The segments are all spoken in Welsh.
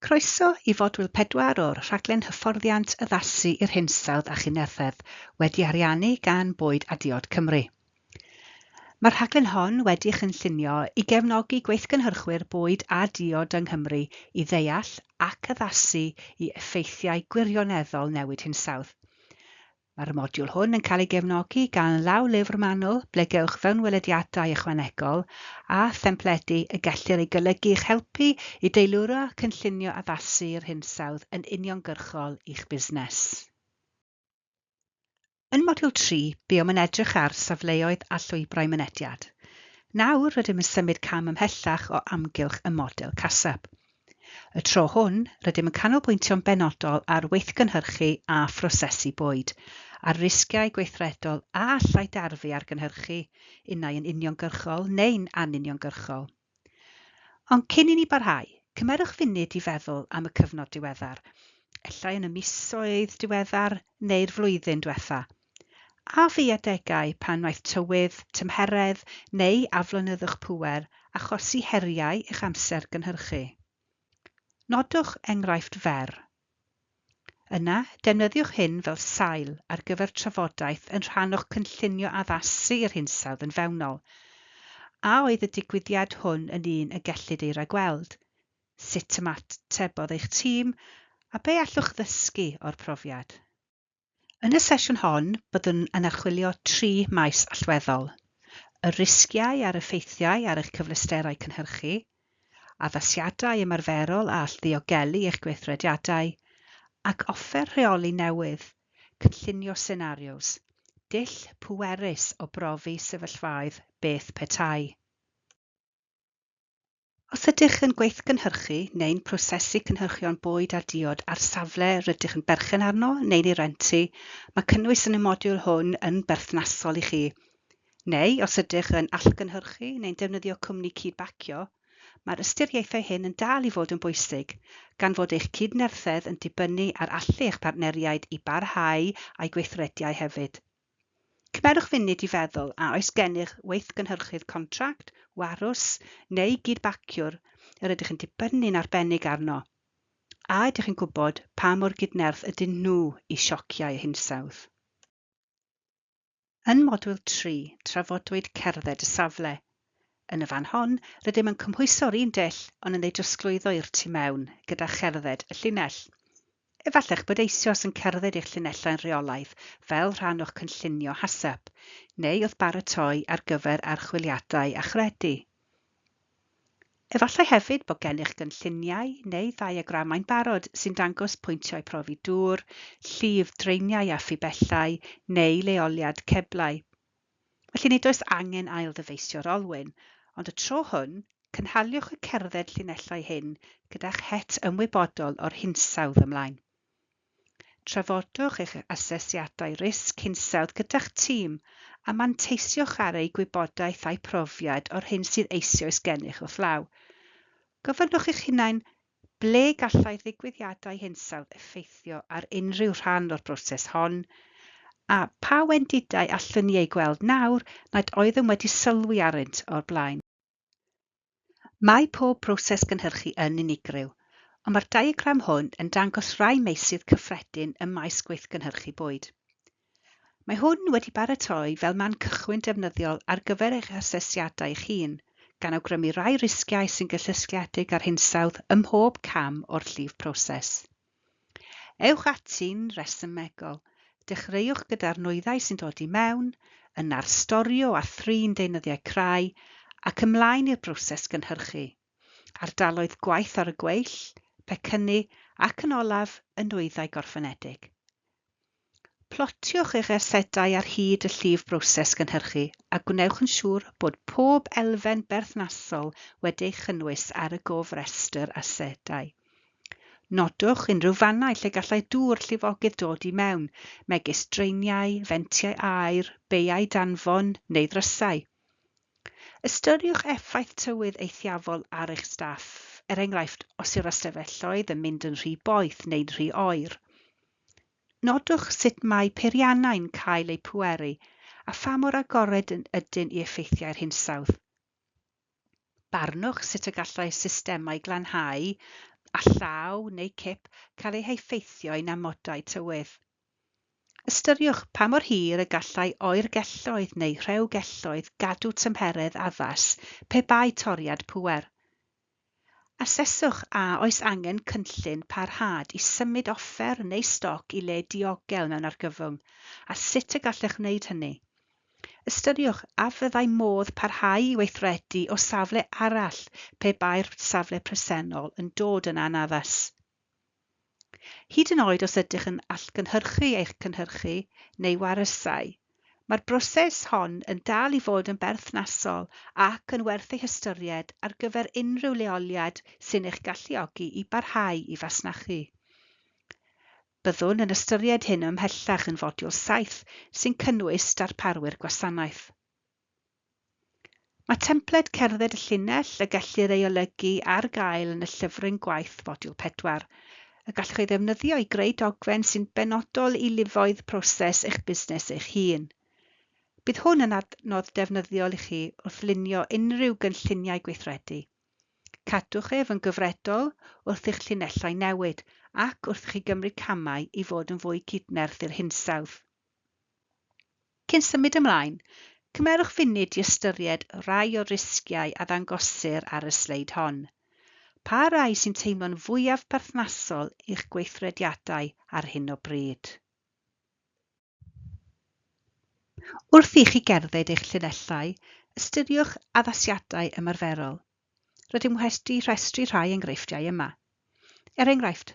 Croeso i fodiwl 4 o'r rhaglen hyfforddiant addasu i'r hinsawdd a chydnerthedd, wedi ariannu gan Bwyd a Diod Cymru. Mae'r rhaglen hon wedi'i chynllunio i gefnogi gweithgynhyrchwyr bwyd a diod yng Nghymru i ddeall ac addasu i effeithiau gwirioneddol newid hinsawdd. Mae'r modiwl hwn yn cael ei gefnogi gan lawlyfr manwl ble gewch fewnwelediadau ychwanegol a thempledi y gellir eu golygu i'ch helpu i deilwra cynllunio addasu i'r hinsawdd yn uniongyrchol i'ch busnes. Yn modiwl 3, buom yn edrych ar safleoedd a llwybrau mynediad. Nawr rydym yn symud cam ymhellach o amgylch y model CASAP. Y tro hwn, rydym yn canolbwyntio'n benodol ar weithgynhyrchu a phrosesu bwyd, a'r risgiau gweithredol a allai darfu ar gynhyrchu, unai yn uniongyrchol neu'n anuniongyrchol. Ond cyn i ni barhau, cymerwch funud i feddwl am y cyfnod diweddar, ella yn y misoedd diweddar neu'r flwyddyn diwetha'. A fu adegau pan wnaeth tywydd, tymheredd neu aflonyddwch pŵer achosi heriau i'ch amser gynhyrchu? Nodwch enghraifft fer. Yna, defnyddiwch hyn fel sail ar gyfer trafodaeth yn rhan o'ch cynllunio addasu i'r hinsawdd yn fewnol. A oedd y digwyddiad hwn yn un y gellid ei ragweld? Sut ymatebodd eich tîm, a be allwch ddysgu o'r profiad? Yn y sesiwn hon, byddwn yn archwilio tri maes allweddol: y risgiau a'r effeithiau ar eich cyfleusterau cynhyrchu, addasiadau ymarferol a all ddiogelu eich gweithrediadau, ac offer rheoli newydd, cynllunio senarios, dull pwerus o brofi sefyllfaoedd beth petai. Os ydych yn gweithgynhyrchu neu'n prosesu cynhyrchion bwyd a diod ar safle rydych yn berchen arno neu'n ei rentu, mae cynnwys yn y modiwl hwn yn berthnasol i chi. Neu os ydych yn allgynhyrchu neu'n defnyddio cwmni cyd-bacio, mae'r ystyriaethau hyn yn dal i fod yn bwysig, gan fod eich cydnerthedd yn dibynnu ar allu eich partneriaid i barhau â'u gweithrediau hefyd. Cymerwch funud i feddwl a oes gennych weithgynhyrchydd contract, warws neu gyd-baciwr yr ydych yn dibynnu'n arbennig arno. A ydych yn gwybod pa mor gydnerth ydyn nhw i siociau hinsawdd? Yn modiwl 3, trafodwyd cerdded y safle. Yn y fan hon, rydym yn cymhwyso'r un dull ond yn ei drosglwyddo i'r tu mewn gyda cherdded y llinell. Efallai'ch bod eisoes yn cerdded eich llinellau'n rheolaidd fel rhan o'ch cynllunio HACCP, neu wrth baratoi ar gyfer archwiliadau achredu. Efallai hefyd bod gennych gynlluniau neu ddiagramau'n barod sy'n dangos pwyntiau profi dŵr, llif draeniau a phibellau, neu leoliad ceblau. Felly nid oes angen ail-ddyfeisio'r olwyn, ond y tro hwn, cynhaliwch y cerdded llinellau hyn gyda'ch het ymwybodol o'r hinsawdd ymlaen. Trafodwch eich asesiadau risg hinsawdd gyda'ch tîm a manteisiwch ar eu gwybodaeth a'u profiad o'r hyn sydd eisoes gennych wrth law. Gofynnwch i'ch hunain ble gallai ddigwyddiadau hinsawdd effeithio ar unrhyw rhan o'r broses hon, a pha wendidau allwn ni eu gweld nawr nad oeddem wedi sylwi arnynt o'r blaen. Mae pob proses gynhyrchu yn unigryw, ond mae'r diagram hwn yn dangos rhai meysydd cyffredin ym maes gweithgynhyrchu bwyd. Mae hwn wedi baratoi fel man cychwyn defnyddiol ar gyfer eich asesiadau eich hun, gan awgrymu rai risgiau sy'n gysylltiedig â'r hinsawdd ym mhob cam o'r llif proses. Ewch ati'n rhesymegol. Dechreuwch gyda'r nwyddau sy'n dod i mewn, yna'r storio a thrin deunyddiau crai, ac ymlaen i'r broses gynhyrchu. Ardaloedd gwaith ar y gweill, pecynnu ac yn olaf, y nwyddau gorffenedig. Plotiwch eich asedau ar hyd y llif broses gynhyrchu a gwnewch yn siŵr bod pob elfen berthnasol wedi ei chynnwys ar y gofrestr asedau. Nodwch unrhyw fannau lle gallai dŵr llifogydd dod i mewn, megis draeniau, fentiau aer, beiau danfon neu ddrysau. Ystyriwch effaith tywydd eithafol ar eich staff, er enghraifft os yw'r ystafelloedd yn mynd yn rhy boeth neu'n rhy oer. Nodwch sut mae peiriannau'n cael eu pweru a pha mor agored ydyn i effeithiau'r hinsawdd. Barnwch sut y gallai systemau glanhau a llaw neu cip cael eu heffeithio ein amodau tywydd. Ystyriwch pa mor hir y gallai oergelloedd neu rhewgelloedd gadw tymheredd addas pe bai toriad pŵer. Aseswch a oes angen cynllun parhad i symud offer neu stoc i le diogel mewn argyfwng, a sut y gallech wneud hynny. Ystyriwch a fyddai modd parhau i weithredu o safle arall pe bai'r safle presennol yn dod yn anaddas. Hyd yn oed os ydych yn allgynhyrchu eich cynhyrchu neu warysau, mae'r broses hon yn dal i fod yn berthnasol ac yn werth ei hystyried ar gyfer unrhyw leoliad sy'n eich galluogi i barhau i fasnachu. Byddwn yn ystyried hyn ymhellach yn fodiwl 7 sy'n cynnwys darparwyr gwasanaeth. Mae templed cerdded y llinell y gellir ei olygu ar gael yn y llyfryn gwaith fodiwl 4, y gallwch ei ddefnyddio i greu dogfen sy'n benodol i lifoedd proses eich busnes eich hun. Bydd hwn yn adnodd defnyddiol i chi wrth lunio unrhyw gynlluniau gweithredu. Cadwch ef yn gyfredol wrth i'ch llinellau newid ac wrth i chi gymryd camau i fod yn fwy cydnerth i'r hinsawdd. Cyn symud ymlaen, cymerwch funud i ystyried rai o'r risgiau a ddangosir ar y sleid hon. Pa rai sy'n teimlo'n fwyaf perthnasol i'ch gweithrediadau ar hyn o bryd? Wrth i chi gerdded eich llinellau, ystyriwch addasiadau ymarferol. Rydym wedi rhestru rhai enghreifftiau yma. Er enghraifft,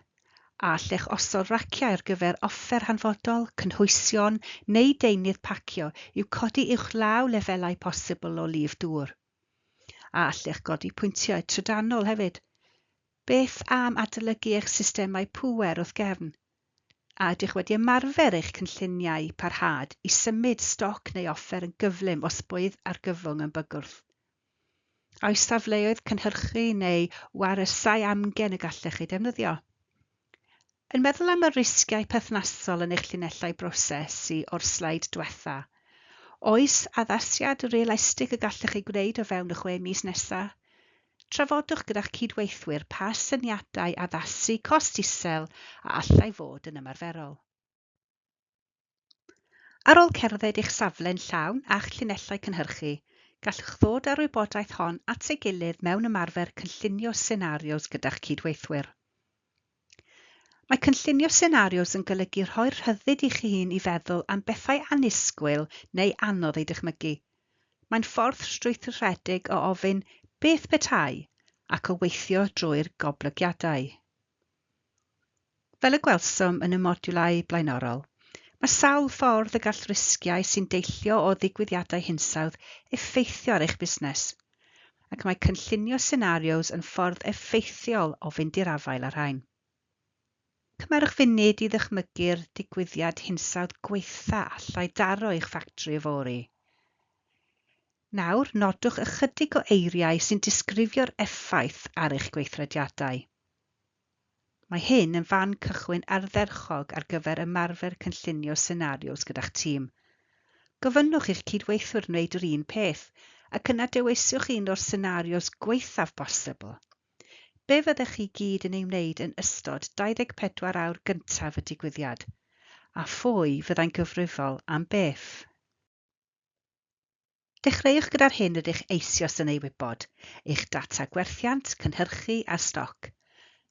a allech osod raciau ar gyfer offer hanfodol, cynhwysion neu deunydd pacio i'w codi uwchlaw lefelau posibl o lif dŵr? A allech godi pwyntiau trydanol hefyd? Beth am adolygu eich systemau pŵer wrth gefn? A ydych wedi ymarfer eich cynlluniau parhad i symud stoc neu offer yn gyflym os bydd argyfwng yn bygwth? A oes safleoedd cynhyrchu neu warysau amgen y gallech eu defnyddio? Yn meddwl am y risgiau perthnasol yn eich llinellau brosesu o'r sleid diwetha, oes addasiad realistig y gallech ei gwneud o fewn y 6 mis nesaf? Trafodwch gyda'ch cydweithwyr pa syniadau addasu cost isel a allai fod yn ymarferol. Ar ôl cerdded eich safle'n llawn a'ch llinellau cynhyrchu, gallwch ddod â'r wybodaeth hon at ei gilydd mewn ymarfer cynllunio senarios gyda'ch cydweithwyr. Mae cynllunio senarios yn golygu rhoi'r rhyddid i chi hun i feddwl am bethau annisgwyl neu anodd eu dychmygu. Mae'n ffordd strwythuredig o ofyn beth petai ac o weithio drwy'r goblygiadau. Fel y gwelsom yn y modiwlau blaenorol, mae sawl ffordd y gall risgiau sy'n deillio o ddigwyddiadau hinsawdd effeithio ar eich busnes, ac mae cynllunio senarios yn ffordd effeithiol o fynd i'r afael â'r rhain. Cymerwch funud i ddychmygu'r digwyddiad hinsawdd gwaetha allai daro eich ffactri yfory. Nawr, nodwch ychydig o eiriau sy'n disgrifio'r effaith ar eich gweithrediadau. Mae hyn yn fan cychwyn ardderchog ar gyfer ymarfer cynllunio senarios gyda'ch tîm. Gofynnwch i'ch cydweithwyr wneud yr un peth, ac yna dewiswch un o'r senarios gwaethaf bosibl. Be fyddech chi gyd yn ei wneud yn ystod 24 awr gyntaf y digwyddiad? A phwy fyddai'n gyfrifol am beth? Dechreuwch gyda'r hyn rydych eisoes yn ei wybod, eich data gwerthiant, cynhyrchu a stoc.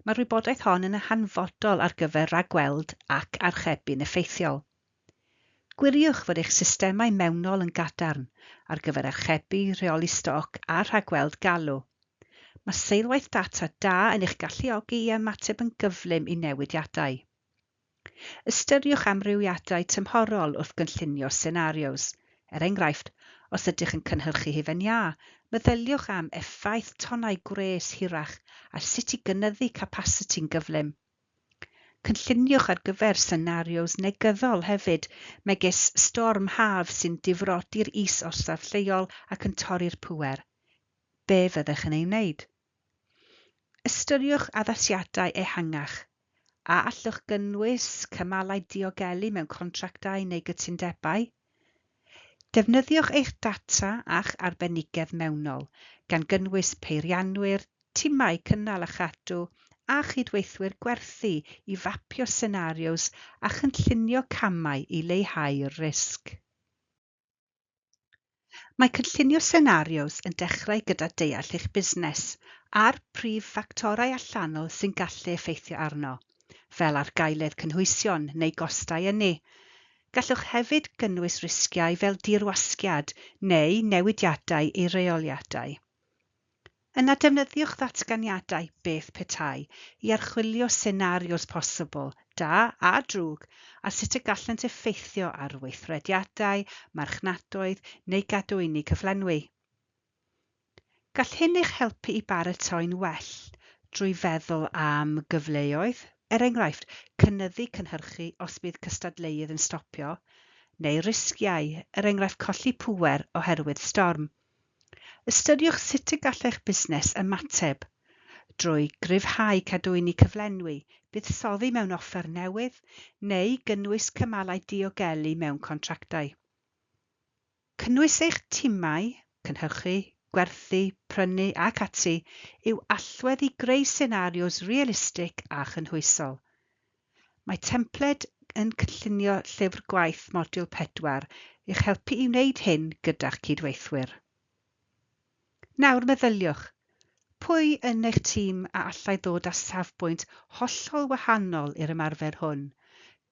Mae'r wybodaeth hon yn hanfodol ar gyfer ragweld ac archebu'n effeithiol. Gwiriwch fod eich systemau mewnol yn gadarn ar gyfer archebu, rheoli stoc a rhagweld galw. Mae seilwaith data da yn eich galluogi i ymateb yn gyflym i newidiadau. Ystyriwch amrywiadau tymhorol wrth gynllunio senarios. Er enghraifft, os ydych yn cynhyrchu hufen iâ, meddyliwch am effaith tonnau gwres hirach a sut i gynyddu capasiti'n gyflym. Cynlluniwch ar gyfer senarios negyddol hefyd, megis storm haf sy'n difrodi'r is-orsaf lleol ac yn torri'r pŵer. Be fyddech yn ei wneud? Ystyriwch addasiadau ehangach. A allwch gynnwys cymalau diogelu mewn contractau neu gytundebau? Defnyddiwch eich data a'ch arbenigedd mewnol, gan gynnwys peirianwyr, timau cynnal a chadw a chydweithwyr gwerthu i fapio senarios a chynllunio camau i leihau'r risg. Mae cynllunio senarios yn dechrau gyda deall eich busnes a'r prif ffactorau allanol sy'n gallu effeithio arno, fel argaeledd cynhwysion neu gostau ynni. Gallwch hefyd gynnwys risgiau fel dirwasgiad neu newidiadau i reoliadau. Yna defnyddiwch ddatganiadau "beth petai" i archwilio senarios posibl, da a drwg, a sut y gallent effeithio ar weithrediadau, marchnadoedd neu gadwyni cyflenwi. Gall hyn eich helpu i baratoi'n well drwy feddwl am gyfleoedd, er enghraifft, cynyddu cynhyrchu os bydd cystadleuydd yn stopio, neu risgiau, er enghraifft colli pŵer oherwydd storm. Ystyriwch sut y gall eich busnes ymateb drwy gryfhau cadwyni cyflenwi, buddsoddi mewn offer newydd, neu gynnwys cymalau diogelu mewn contractau. Cynnwys eich timau, cynhyrchu, gwerthu, prynu ac ati, yw allwedd i greu senarios realistig a chynhwysol. Mae templed yn cynllunio llyfr gwaith modiwl 4 i'ch helpu i wneud hyn gyda'ch cydweithwyr. Nawr meddyliwch, pwy yn eich tîm a allai ddod â safbwynt hollol wahanol i'r ymarfer hwn?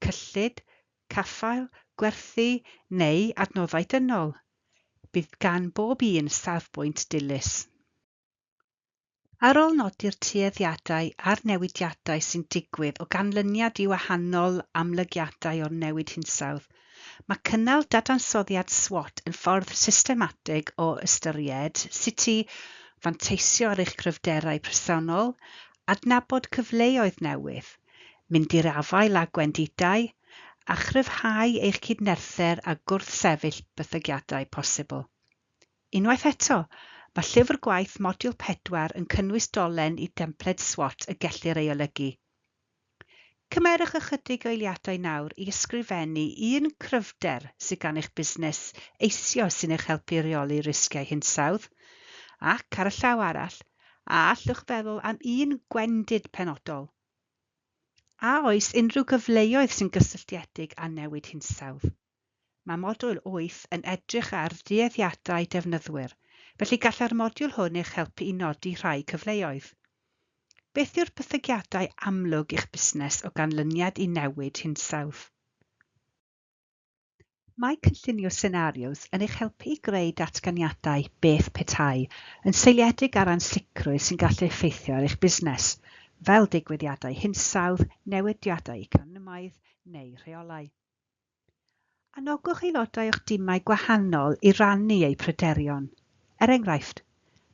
Cyllid, caffael, gwerthu neu adnoddau dynol? Bydd gan bob un safbwynt dilys. Ar ôl nodi'r tueddiadau a'r newidiadau sy'n digwydd o ganlyniad i wahanol amlygiadau o'r newid hinsawdd, mae cynnal dadansoddiad SWOT yn ffordd systematig o ystyried sut i fanteisio ar eich cryfderau presennol, adnabod cyfleoedd newydd, mynd i'r afael â gwendidau, a chryfhau eich cydnerthedd a gwrthsefyll bythygiadau posibl. Unwaith eto, mae llyfr gwaith modiwl 4 yn cynnwys dolen i dempled SWOT y gellir ei olygu. Cymerwch ychydig o eiliadau nawr i ysgrifennu un cryfder sydd gan eich busnes eisoes sy'n eich helpu i reoli risgiau hinsawdd, ac ar y llaw arall, a allwch feddwl am un gwendid penodol. A oes unrhyw gyfleoedd sy'n gysylltiedig â newid hinsawdd? Mae modiwl 8 yn edrych ar dueddiadau defnyddwyr, felly gallai'r modiwl hwn eich helpu i nodi rhai cyfleoedd. Beth yw'r bythygiadau amlwg i'ch busnes o ganlyniad i newid hinsawdd? Mae cynllunio senarios yn eich helpu i greu datganiadau beth petai yn seiliedig ar ansicrwydd sy'n gallu effeithio ar eich busnes, fel digwyddiadau hinsawdd, newidiadau economaidd neu rheolau. Anogwch aelodau o'ch dimau gwahanol i rannu eu pryderon. Er enghraifft,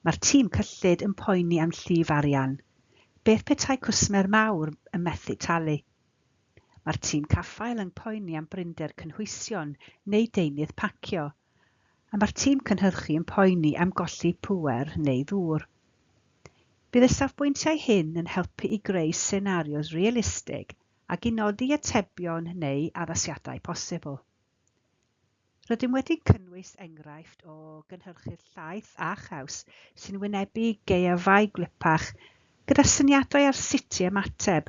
mae'r tîm cyllid yn poeni am llif arian. Beth petai cwsmer mawr yn methu talu? Mae'r tîm caffael yn poeni am brinder cynhwysion neu deunydd pacio, a mae'r tîm cynhyrchu yn poeni am golli pŵer neu ddŵr. Bydd y safbwyntiau hyn yn helpu i greu senarios realistig ac i nodi atebion neu addasiadau posibl. Rydym wedi cynnwys enghraifft o gynhyrchydd llaeth a chaws sy'n wynebu gaeafau gwlypach gyda syniadau ar sut i ymateb,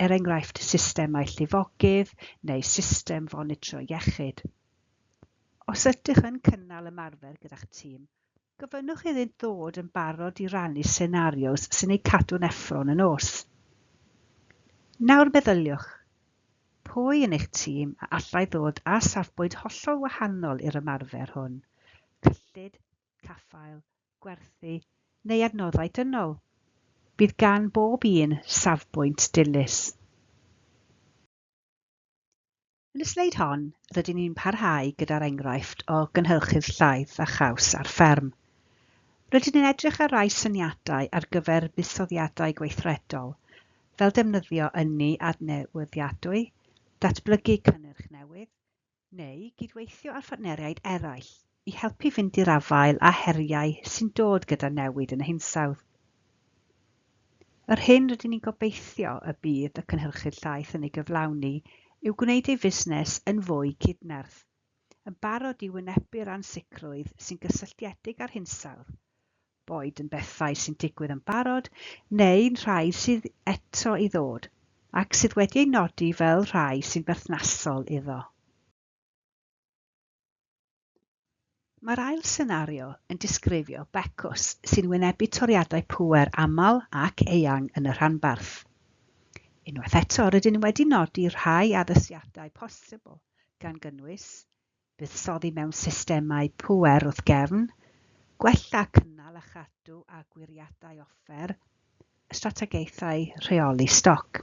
er enghraifft systemau llifogydd neu system fonitro iechyd. Os ydych yn cynnal ymarfer gyda'ch tîm, gofynnwch iddynt ddod yn barod i rannu senarios sy'n eu cadw'n effro'n y nos. Nawr meddyliwch, pwy yn eich tîm a allai ddod â safbwynt hollol wahanol i'r ymarfer hwn? Cyllid, caffael, gwerthu neu adnoddau dynol? Bydd gan bob un safbwynt dilys. Yn y sleid hon, rydyn ni'n parhau gyda'r enghraifft o gynhyrchydd llaeth a chaws ar fferm. Rydyn ni'n edrych ar rai syniadau ar gyfer buddsoddiadau gweithredol, fel defnyddio ynni adnewyddiadwy, datblygu cynnyrch newydd, neu gydweithio â phartneriaid eraill i helpu fynd i'r afael â heriau sy'n dod gyda newid yn y hinsawdd. Yr hyn rydyn ni'n gobeithio y bydd y cynhyrchydd llaeth yn ei gyflawni yw gwneud ei fusnes yn fwy cydnerth, yn barod i wynebu'r ansicrwydd sy'n gysylltiedig â'r hinsawdd, boed yn bethau sy'n digwydd yn barod neu'n rhai sydd eto i ddod, ac sydd wedi eu nodi fel rhai sy'n berthnasol iddo. Mae'r ail senario yn disgrifio becws sy'n wynebu toriadau pŵer aml ac eang yn y rhanbarth. Unwaith eto, rydyn ni wedi nodi rhai addasiadau posibl gan gynnwys buddsoddi mewn systemau pŵer wrth gefn, gwella cynnal a chadw a gwiriadau offer, strategaethau rheoli stoc.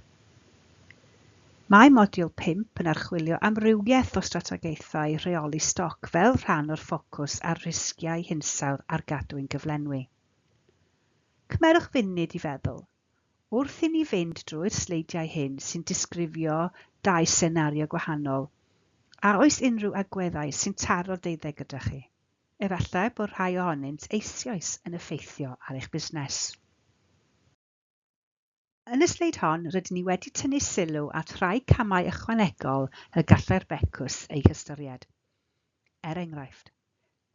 Mae modiwl 5 yn archwilio amrywiaeth o strategaethau rheoli stoc fel rhan o'r ffocws ar risgiau hinsawdd a'r gadwyn gyflenwi. Cymerwch funud i feddwl. Wrth i ni fynd drwy'r sleidiau hyn sy'n disgrifio dau senario gwahanol, a oes unrhyw agweddau sy'n taro deuddeg gyda chi? Efallai bod rhai ohonynt eisoes yn effeithio ar eich busnes. Yn y sleid hon, rydyn ni wedi tynnu sylw at rhai camau ychwanegol y gallai'r becws eu hystyried. Er enghraifft,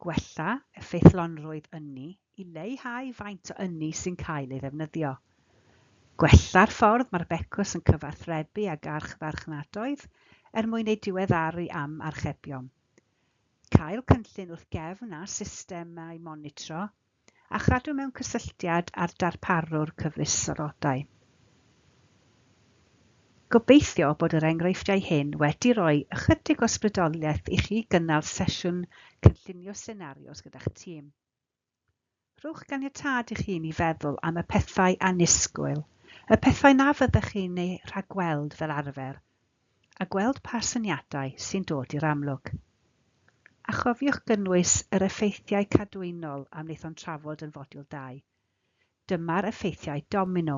gwella effeithlonrwydd ynni i leihau faint o ynni sy'n cael ei ddefnyddio. Gwella'r ffordd mae'r becws yn cyfathrebu ag archfarchnadoedd er mwyn eu diweddaru am archebion. Cael cynllun wrth gefn a systemau monitro, a chadw mewn cysylltiad â'r darparwr cyfleusterau. Gobeithio bod yr enghreifftiau hyn wedi rhoi ychydig o ysbrydoliaeth i chi gynnal sesiwn cynllunio senarios gyda'ch tîm. Rhowch ganiatâd i'ch hun i feddwl am y pethau annisgwyl, y pethau na fyddech chi'n eu rhagweld fel arfer, a gweld pa syniadau sy'n dod i'r amlwg. A chofiwch gynnwys yr effeithiau cadwynol a wnaethom trafod yn fodiwl 2. Dyma'r effeithiau domino,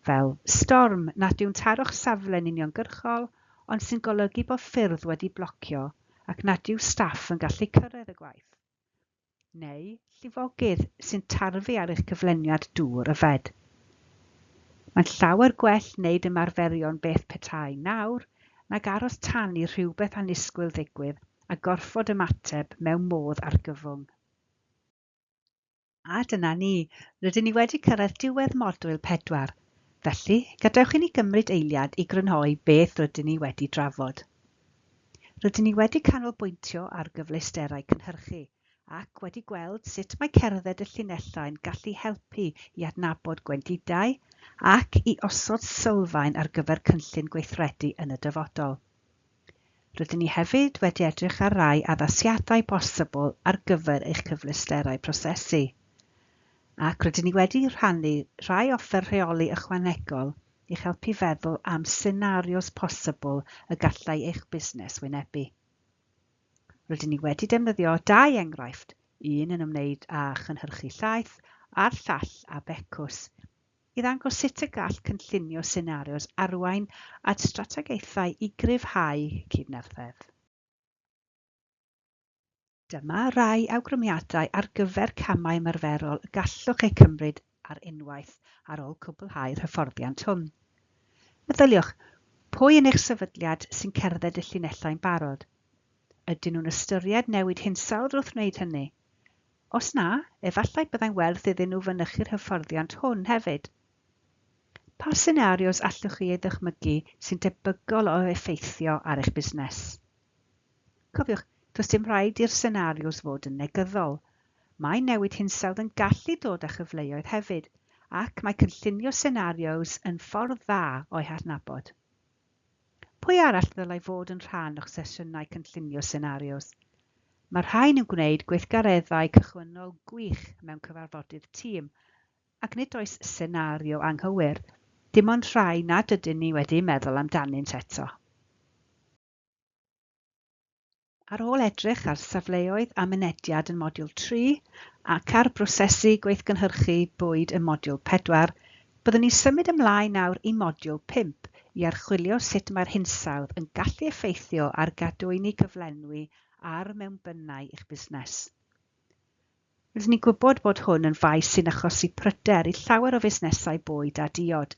fel storm nad yw'n taro'ch safle'n uniongyrchol, ond sy'n golygu bod ffyrdd wedi blocio ac nad yw staff yn gallu cyrraedd y gwaith. Neu llifogydd sy'n tarfu ar eich cyflenwiad dŵr yfed. Mae'n llawer gwell wneud ymarferion beth petai nawr nag aros tan i rhywbeth annisgwyl ddigwydd a gorfod ymateb mewn modd argyfwng. A dyna ni, rydyn ni wedi cyrraedd diwedd modiwl 4. Felly, gadewch i ni gymryd eiliad i grynhoi beth rydyn ni wedi drafod. Rydyn ni wedi canolbwyntio ar gyfleusterau cynhyrchu ac wedi gweld sut mae cerdded y llinellau'n gallu helpu i adnabod gwendidau ac i osod sylfaen ar gyfer cynllun gweithredu yn y dyfodol. Rydyn ni hefyd wedi edrych ar rai addasiadau posibl ar gyfer eich cyfleusterau prosesu. Ac rydyn ni wedi rhannu rhai offer rheoli ychwanegol i'ch helpu feddwl am senarios posibl y gallai eich busnes wynebu. Rydyn ni wedi defnyddio dau enghraifft, un yn ymwneud â chynhyrchu llaeth a'r llall â becws, i ddangos sut y gall cynllunio senarios arwain at strategaethau i gryfhau cydnerthedd. Dyma rai awgrymiadau ar gyfer camau ymarferol y gallwch eu cymryd ar unwaith ar ôl cwblhau'r hyfforddiant hwn. Meddyliwch, pwy yn eich sefydliad sy'n cerdded y llinellau'n barod? Ydyn nhw'n ystyried newid hinsawdd wrth wneud hynny? Os na, efallai byddai'n werth iddyn nhw fynychu'r hyfforddiant hwn hefyd. Pa senarios allwch chi ei ddychmygu sy'n debygol o effeithio ar eich busnes? Cofiwch, does dim rhaid i'r senarios fod yn negyddol. Mae newid hinsawdd yn gallu dod â chyfleoedd hefyd, ac mae cynllunio senarios yn ffordd dda o'i hadnabod. Pwy arall ddylai fod yn rhan o'ch sesiynau cynllunio senarios? Mae'r rhain yn gwneud gweithgareddau cychwynnol gwych mewn cyfarfodydd tîm, ac nid oes senario anghywir, dim ond rhai nad ydyn ni wedi meddwl amdanynt eto. Ar ôl edrych ar safleoedd a mynediad yn modiwl 3 ac ar brosesu gweithgynhyrchu bwyd yn modiwl 4, byddwn ni'n symud ymlaen nawr i modiwl 5 i archwilio sut mae'r hinsawdd yn gallu effeithio ar gadwyni cyflenwi a'r mewnbynnau i'ch busnes. Rydyn ni'n gwybod bod hwn yn faes sy'n achosi pryder i llawer o fusnesau bwyd a diod.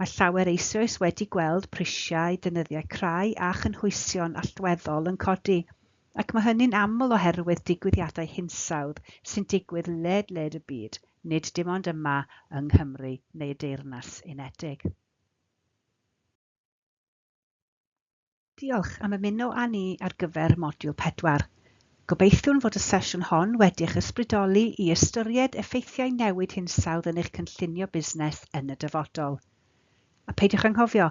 Mae llawer eisoes wedi gweld prisiau deunyddiau crai a chynhwysion allweddol yn codi, ac mae hynny'n aml oherwydd digwyddiadau hinsawdd sy'n digwydd ledled y byd, nid dim ond yma yng Nghymru neu y Deyrnas Unedig. Diolch am ymuno â ni ar gyfer modiwl 4. Gobeithiwn fod y sesiwn hon wedi eich ysbrydoli i ystyried effeithiau newid hinsawdd yn eich cynllunio busnes yn y dyfodol. A peidiwch anghofio,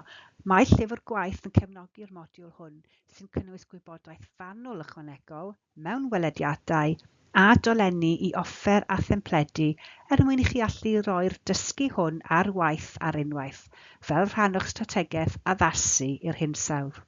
mae llyfr gwaith yn cefnogi'r modiwl hwn sy'n cynnwys gwybodaeth fanwl ychwanegol, mewnwelediadau a dolenni i offer a thempledi er mwyn i chi allu roi'r dysgu hwn ar waith ar unwaith, fel rhan o'ch strategaeth addasu i'r hinsawdd.